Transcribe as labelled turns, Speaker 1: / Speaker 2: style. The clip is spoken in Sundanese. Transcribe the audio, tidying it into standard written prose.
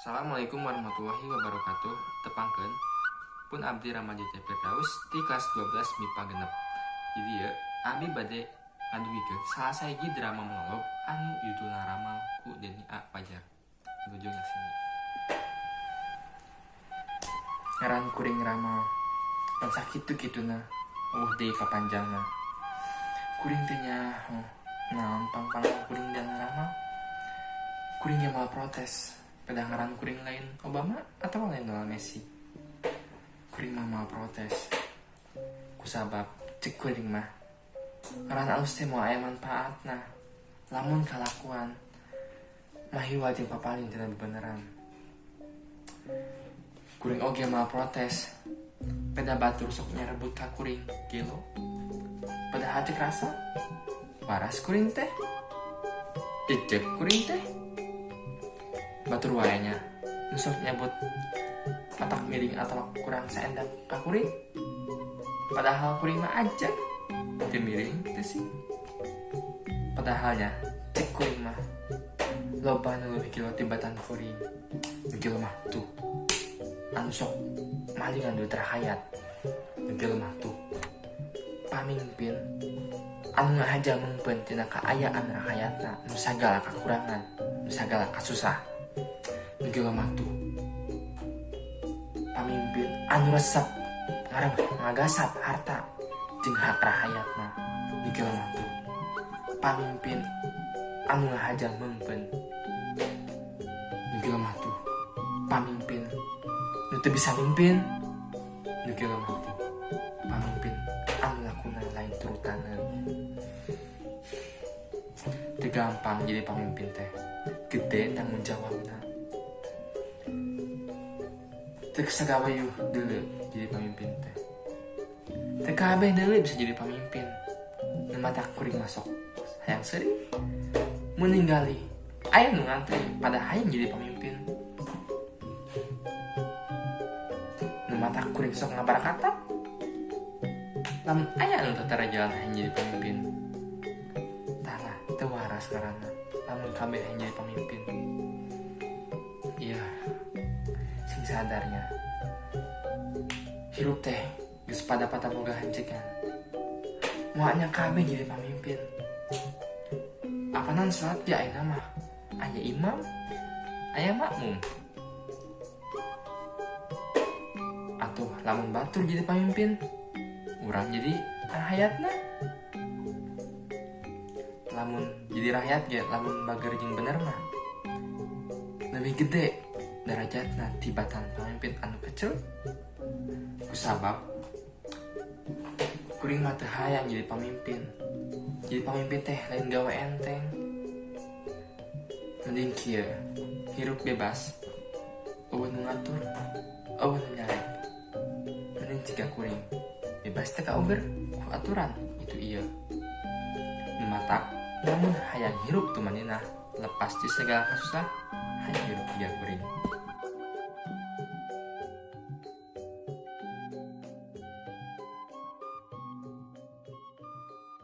Speaker 1: Assalamualaikum warahmatullahi wabarakatuh. Tepangkeun pun abdi Ramaditya Firdaus di kelas 12 MIPA 6. Jadi ya, abdi bade ngadugikeun salah sahiji drama monolog anu judulna Ramal ku Deni A. Fajar. Wilujeng nyakseni. Ngaran kuring Ramal. Pan sakitu kituna, euweuh deui papanjangna. Kuring teh nyaho naon pang-pang kuring dan ramal. Kuring ge moal protes. Pedah ngaran kuring lain Obama atau lain Lionel Messi. Kuring mah moal protes. Kusabab cek kuring mah ngaran alus teh moal aya manfaatna lamun kalakuan mahiwal jeung papalin tina bebeneran. Kuring oge moal protes. Pedah batur sok nyarebut ka kuring gelo. Padahal cek rasa waras kuring teh. Jejeg kuring teh. Batur wae nya nu sok nyebut otak miring atau kurang saendak ka kuring. Padahal kuring mah aja teu miring teu sih. Padahalnya cek kuring mah loba nu leuwih gelo tibatan kuring. Nu gelo mah tuh anu sok malingan duit rahayat. Nu gelo mah tuh pamimpin anu ngahaja meungpeun tina kaayaan rahayatna nu sagala kakurangan, nu sagala kasusah. Nu gelo mah tuh pamimpin anu resep ngagasap harta jeung hak rahayatna. Nu gelo mah tuh pamimpin anu ngahaja meungpeun. Nu gelo mah tuh pamimpin nu teu bisa mimpin. Nu gelo mah tuh pamimpin anu lakuna lain turutaneun. Teu gampang jadi pamimpin teh, gede tanggung jawabna. Teu sagawayuh deuleu jadi pamimpin teh. Teu kabeh deuleu bisa jadi pamimpin. Nu matak kuring masuk hayang seuri mun ningali aya nu ngantri pada hayang jadi pamimpin. Nu matak kuring sok ngabarakatak lamun aya nu tatara jalan hayang jadi pamimpin. Tah lah, teu waras ngaranna lamun kabeh hayang jadi pamimpin. Iya, sing sadarnya hirup teh geus pada pataboga hancegan. Moalnya kabeh jadi pamimpin. Apanan salat ge ayeuna mah aya imam, aya makmum. Atuh lamun batur jadi pamimpin, urang jadi rahayatna. Lamun jadi rakyat ge lamun bager jeung bener mah lebih gede derajatna tibatan pamimpin anu kecil. Kusabab kuring mah teu hayang jadi pamimpin. Jadi pamimpin teh lain gawe enteng. Mending kieu, hirup bebas, euweuh nu ngatur, euweuh nu nyarek. Mending ciga kuring bebas teh kauger ku aturan itu ieu. Nu matak lamun hayang hirup tumaninah lepas ti segala kasusah, hayang hirup ciga kuring.